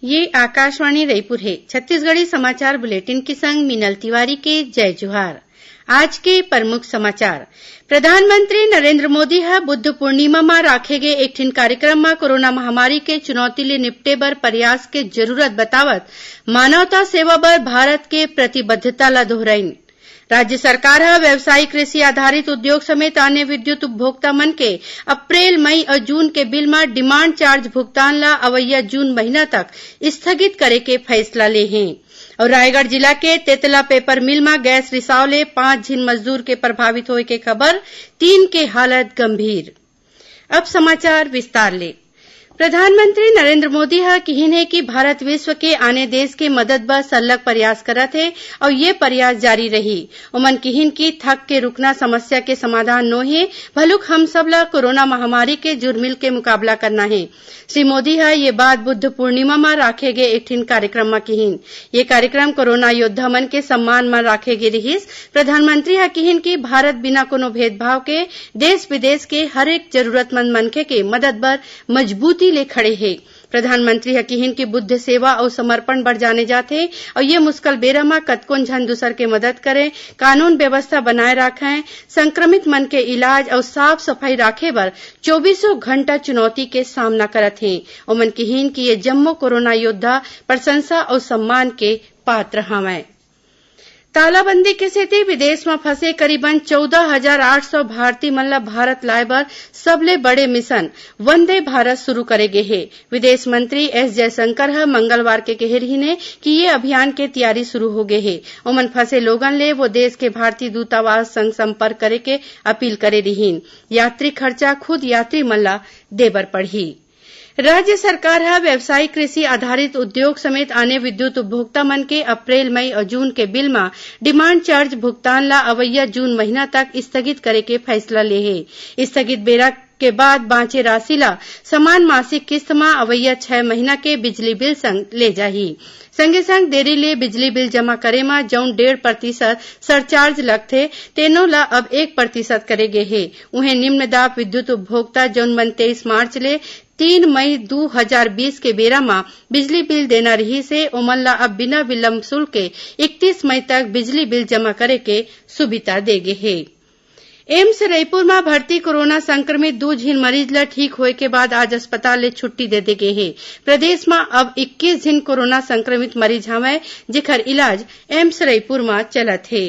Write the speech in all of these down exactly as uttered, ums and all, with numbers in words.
ये आकाशवाणी रईपुर हे। छत्तीसगढ़ी समाचार बुलेटिन के संग मीनल तिवारी के जय जोहार। आज के प्रमुख समाचार। प्रधानमंत्री नरेंद्र मोदी ह बुद्ध पूर्णिमा म राखे गे एक ठिन कार्यक्रम म कोरोना महामारी के चुनौती ले निपटे बर प्रयास के जरूरत बतावत मानवता सेवा बर भारत के प्रतिबद्धता ल दोहराइन। राज्य सरकार ह व्यावसायिक कृषि आधारित उद्योग समेत अन्य विद्युत उपभोक्ता मन के अप्रैल, मई अउ जून के बिल म डिमांड चार्ज भुगतान ल अवइया जून महीना तक स्थगित करे के फैसला ले हे। अउ रायगढ़ जिला के तेतला पेपर मिल म गैस रिसाव ले पांच झिन मजदूर के प्रभावित होए के खबर, तीन के हालत गंभीर। अब समाचार विस्तार ले। प्रधानमंत्री नरेंद्र मोदी ह किहिन हे कि भारत विश्व के आने देश के मदद बर सरलग प्रयास करत हे अउ ये प्रयास जारी रही। ओमन किहिन कि थक के रुकना समस्या के समाधान नो हे, भलुक हम सब ल कोरोना महामारी के जुरमिल के मुकाबला करना हे। श्री मोदी ह ये बात बुद्ध पूर्णिमा म राखे गे एक ठिन कार्यक्रम म किहिन। ये कार्यक्रम कोरोना योद्धा मन के सम्मान म राखे गे रिहिस। प्रधानमंत्री ह किहिन कि भारत बिना कोनो भेदभाव के देश विदेश के हरेक जरूरतमंद मनखे के मदद बर मजबूती ले खड़े हे। प्रधानमंत्री ह किहिन कि बुद्ध सेवा अउ समर्पण बर जाने जाथे अउ ये मुश्किल बेरा म कतकोन झन दूसर के मदद करें, कानून व्यवस्था बनाए राखें, संक्रमित मन के इलाज अउ साफ सफाई राखे बर चौबीसों घंटा चुनौती के सामना करत हें। ओमन किहिन कि ये जम्मो कोरोना योद्धा प्रशंसा अउ सम्मान के पात्र हवंय। तालाबंदी के सेती विदेश म फंसे करीबन चौदह हजार आठ सौ भारतीय मन ल भारत लाए बर सबले बड़े मिशन वंदे भारत शुरू करे गे हे। विदेश मंत्री एस जयशंकर ह मंगलवार के कहे रिहिन हे कि ये अभियान के तैयारी शुरू हो गे हे। ओमन फंसे लोगन ले वो देश के भारतीय दूतावास संग संपर्क करे के अपील करे रिहिन। यात्री खर्चा खुद यात्री मन ल दे बर पड़ही। राज्य सरकार ह व्यावसायिक कृषि आधारित उद्योग समेत आने विद्युत उपभोक्ता मन के अप्रैल, मई अउ जून के बिल म डिमांड चार्ज भुगतान ल अवइया जून महीना तक स्थगित करे के फैसला ले हे। स्थगित बेरा के बाद बांचे राशि ल समान मासिक किस्त म अवइया छह महीना के बिजली बिल संग ले जाही। संगे संग देरी ले बिजली बिल जमा करे म जउन डेढ़ प्रतिशत सरचार्ज लगथे, तेनो ल अब एक प्रतिशत करे गे हे। उहें निम्न दाब विद्युत उपभोक्ता जउन मन तेईस मार्च ले तीन मई दू हजार बीस के बेरा म बिजली बिल देना रिहिस हे, ओमन ल अब बिना विलंब शुल्क के इकतीस मई तक बिजली बिल जमा करे के सुविधा दे गे हे। एम्स रईपुर म भर्ती कोरोना संक्रमित दू झिन मरीज ल ठीक होए के बाद आज अस्पताल ले छुट्टी दे दे गे हे। प्रदेश म अब इक्कीस झिन कोरोना संक्रमित मरीज हवंय, जेखर इलाज एम्स रईपुर म चलत हे।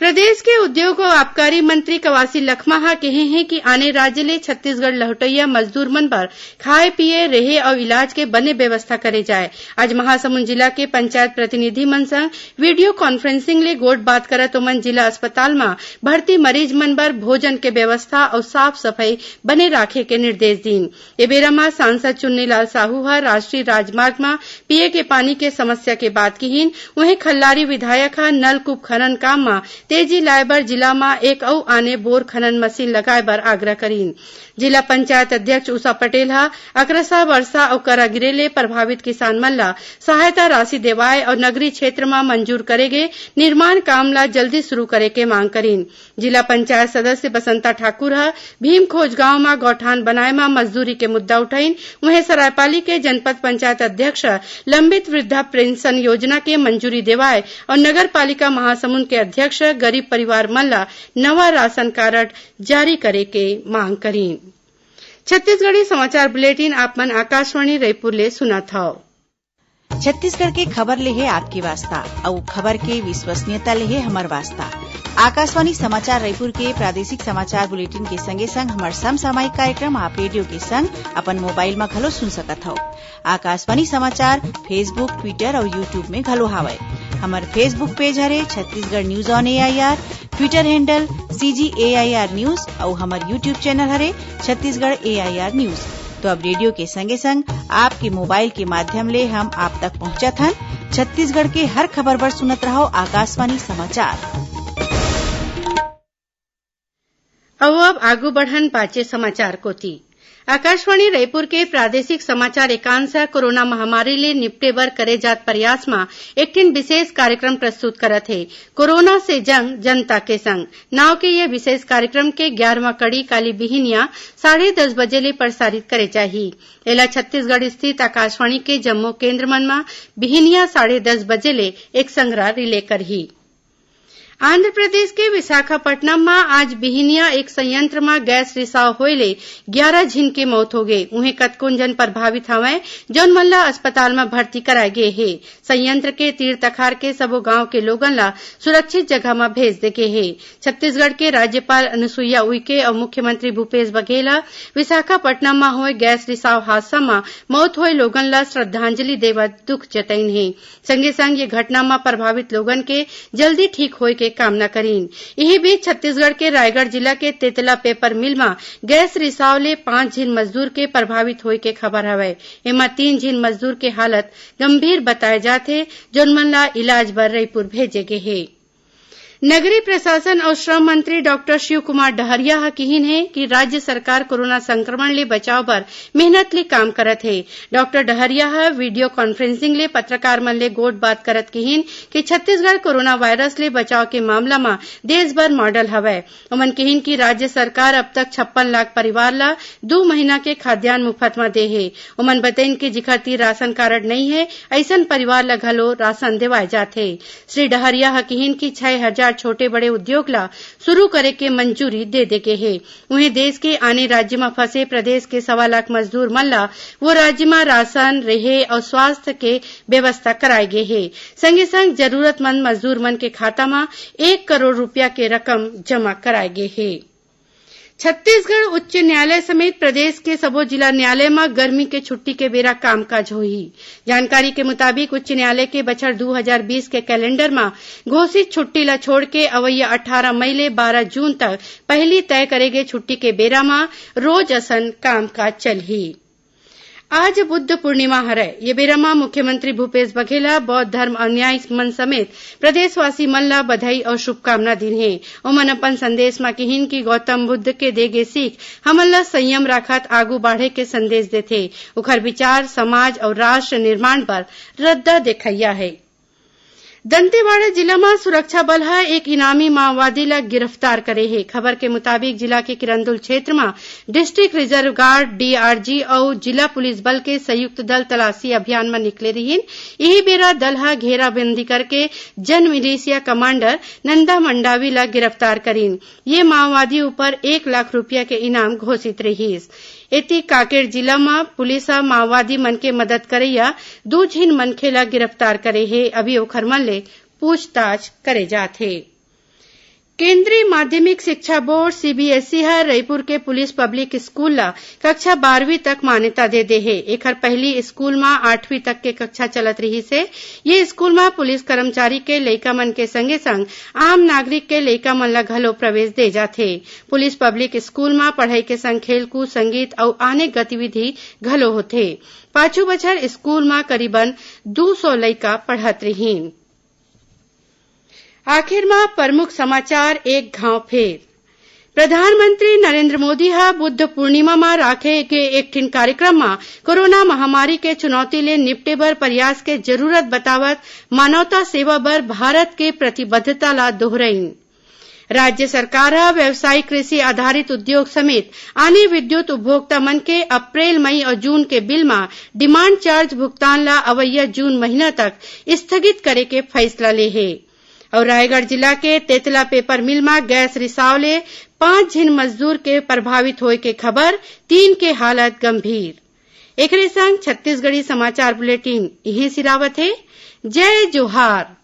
प्रदेश के उद्योग अउ आबकारी मंत्री कवासी लखमा ह कहे हें कि आने राज्य ले छत्तीसगढ़ लहुटइया मजदूर मन बर खाए पिए, रेहे अउ इलाज के बने व्यवस्था करे जाए। आज महासमुंद जिला के पंचायत प्रतिनिधि मन संग वीडियो कॉन्फ्रेंसिंग ले गोठ बात करत ओमन जिला अस्पताल म भर्ती मरीज मन बर भोजन के व्यवस्था अउ साफ सफई बने राखे के निर्देश दीन। ए बेरा म सांसद चुन्नीलाल साहू ह राष्ट्रीय राजमार्ग म पीए के पानी के समस्या के बात किहिन। उहें, खल्लारी विधायक ह नलकूप खनन काम म तेजी लाए बर जिला म एक अउ आने बोर खनन मशीन लगाए बर आग्रह करिन। जिला पंचायत अध्यक्ष उषा पटेल ह अकरसा वर्षा अउ करा गिरे ले प्रभावित किसान मन ल सहायता राशि देवाए अउ नगरीय क्षेत्र म मंजूर करे गे निर्माण काम ल जल्दी शुरू करे के मांग करिन। जिला पंचायत सदस्य बसंता ठाकुर ह भीमखोज गांव म गौठान बनाए म मजदूरी के मुद्दा उठाइन। उहें, सरायपाली के जनपद पंचायत अध्यक्ष ह लंबित वृद्धा पेंशन योजना के मंजूरी देवाए अउ नगर पालिका महासमुंद के अध्यक्ष ह गरीब परिवार मन ल नवा राशन कारड जारी करे के मांग करिन। छत्तीसगढ़ी समाचार बुलेटिन आप मन आकाशवाणी रईपुर ले सुनत हव। छत्तीसगढ़ के खबर ले हे आपके वास्ता, अउ खबर के विश्वसनीयता ले हे हमर वास्ता। आकाशवाणी समाचार रईपुर के प्रादेशिक समाचार बुलेटिन के संगे संग हमर समसामयिक कार्यक्रम आप रेडियो के संग अपन मोबाइल म घलो सुन सकत हव। आकाशवाणी समाचार Facebook, Twitter अउ YouTube में घलो हावय। हमर Facebook पेज हरे Chhattisgarh news on A I R, Twitter handle C G A I R news अउ हमर YouTube चैनल हरे Chhattisgarh A I R news। तो अब रेडियो के संगे संग आपके मोबाइल के माध्यम ले हम आप तक पहुंचत हन। छत्तीसगढ़ के हर खबर बर सुनत रहव आकाशवाणी समाचार। अउ अब आगू बढ़न बाचे समाचार कोति। आकाशवाणी रायपुर के प्रादेशिक समाचार एकांश ह कोरोना महामारी ले निपटे बर करे जात प्रयास म एक ठिन विशेष कार्यक्रम प्रस्तुत करत हे, कोरोना से जंग, जनता के संग नाव के ये विशेष कार्यक्रम के ग्यारहवां कड़ी काली बिहिनिया साढ़े दस बजे ले प्रसारित करे जाही। एला छत्तीसगढ़ स्थित आकाशवाणी के जम्मो केंद्र मन म बिहिनिया साढ़े दस बजे ले एक संघरा रिले करही। आंध्र प्रदेश के विशाखापट्टनम म आज बिहिनिया एक संयंत्र म गैस रिसाव होए ले ग्यारह झिन के मौत होगे। उहें, कतकोन झन प्रभावित हवंय, जउन मन ल अस्पताल म भर्ती कराए गे हे। संयंत्र के तीर तखार के सबो गांव के लोगन ल सुरक्षित जगह म भेज दे गे हे। छत्तीसगढ़ के राज्यपाल अनुसुईया उइके अउ मुख्यमंत्री भूपेश बघेल ह विशाखापट्टनम म होए गैस रिसाव हादसा म मौत होए लोगन ल श्रद्धांजलि देवत दुख जतइन हे। संगे संग ये घटना म प्रभावित लोगन के जल्दी ठीक होए के कामना करीन। इही बीच, छत्तीसगढ़ के रायगढ़ जिला के तेतला पेपर मिल म गैस रिसाव ले पांच झिन मजदूर के प्रभावित होए के खबर हवय। एमा तीन झिन मजदूर के हालत गंभीर बताए जात हे, जउन मन ल इलाज बर रईपुर भेजे गे हे। नगरीय प्रशासन अउ श्रम मंत्री डॉक्टर शिव कुमार डहरिया ह किहीन हे कि राज्य सरकार कोरोना संक्रमण ले बचाव बर मेहनत ले काम करत हे। डॉक्टर डहरिया ह वीडियो कॉन्फ्रेंसिंग ले पत्रकार मन ले गोठबात करत किहीन कि छत्तीसगढ़ कोरोना वायरस ले बचाव के मामला म देश भर मॉडल हवय। ओमन किहीन कि राज्य सरकार अब तक छप्पन लाख परिवार ल दू महीना के खाद्यान्न मुफत म दे हे। ओमन बतइन कि जिखर तीर राशन कारड नइ हे, अइसन परिवार ल घलो राशन देवाय जात हे। श्री डहरिया ह किहीन कि छै हजार छोटे बड़े उद्योग ल शुरू करे के मंजूरी दे दे गे हे। उहें, देश के आने राज्य म फंसे प्रदेश के सवा लाख मजदूर मन ल वो राज्य म राशन, रेहे अउ स्वास्थ्य के व्यवस्था कराए गे हे। संगे संग जरूरतमंद मजदूर मन के खाता म एक करोड़ रुपया के रकम जमा कराए गे हे। छत्तीसगढ़ उच्च न्यायालय समेत प्रदेश के सबो जिला न्यायालय म गर्मी के छुट्टी के बेरा कामकाज होही। जानकारी के मुताबिक, उच्च न्यायालय के बछर दू हजार बीस के कैलेंडर म घोषित छुट्टी ल छोड़ के अवइया अट्ठारह मई ले बारह जून तक पहिली तय करे गे छुट्टी के बेरा म रोज असन कामकाज चलही। आज बुद्ध पूर्णिमा हरय। ये बेरा म मुख्यमंत्री भूपेश बघेल ह बौद्ध धर्म अनुयायी मन समेत प्रदेशवासी मन ल बधाई अउ शुभकामना दीन हे। ओमन अपन संदेश म किहीन कि गौतम बुद्ध के दे गे सीख हमन ल संयम राखत आगू बाढ़े के संदेश देथे। उखर विचार समाज अउ राष्ट्र निर्माण बर रद्दा देखइया हे। दंतेवाड़ा जिला म सुरक्षा बल ह एक इनामी माओवादी ल गिरफ्तार करे हे। खबर के मुताबिक, जिला के किरंदुल क्षेत्र म डिस्ट्रिक्ट रिजर्व गार्ड, डीआरजी अउ जिला पुलिस बल के संयुक्त दल तलाशी अभियान म निकले रिहीन। इही बेरा दल ह घेराबंदी करके जन मिलिशिया कमांडर नंदा मंडावी ल गिरफ्तार करीन। ये माओवादी ऊपर एक लाख रुपया के इनाम घोषित रिहीस। एती कांकेर जिला म पुलिस ह माओवादी मन के मदद करइया दू झिन मनखे ल गिरफ्तार करे हे। अभी ओखर मन ले पूछताछ करे जात हे। केंद्रीय माध्यमिक शिक्षा बोर्ड, सीबीएसई, ह रईपुर के पुलिस पब्लिक स्कूल ल कक्षा बारहवीं तक मान्यता दे दे हे। एखर पहिली स्कूल म आठवीं तक के कक्षा चलत रिहिस हे। ये स्कूल म पुलिस कर्मचारी के लइका मन के संगे संग आम नागरिक के लइका मन ल घलो प्रवेश दे जाथे। पुलिस पब्लिक स्कूल म पढ़ई के संग खेलकूद, संगीत अउ आने गतिविधि घलो होथे। पाछू बछर स्कूल म करीबन दू सौ लइका पढ़त रिहीन। आखिर म प्रमुख समाचार एक घांव फेर। प्रधानमंत्री नरेंद्र मोदी ह बुद्ध पूर्णिमा म राखे गे एक ठिन कार्यक्रम म कोरोना महामारी के चुनौती ले निपटे बर प्रयास के जरूरत बतावत मानवता सेवा बर भारत के प्रतिबद्धता ल दोहरइन। राज्य सरकार ह व्यावसायिक कृषि आधारित उद्योग समेत आने विद्युत उपभोक्ता मन के अप्रैल, मई अउ जून के बिल म डिमांड चार्ज भुगतान ल अवइया जून महीना तक स्थगित करे के फैसला ले हे। अउ रायगढ़ जिला के तेतला पेपर मिल म गैस रिसाव ले पांच झिन मजदूर के प्रभावित होए के खबर, तीन के हालत गंभीर। एकरे संग छत्तीसगढ़ी समाचार बुलेटिन इहें सिरावत हे। जय जोहार।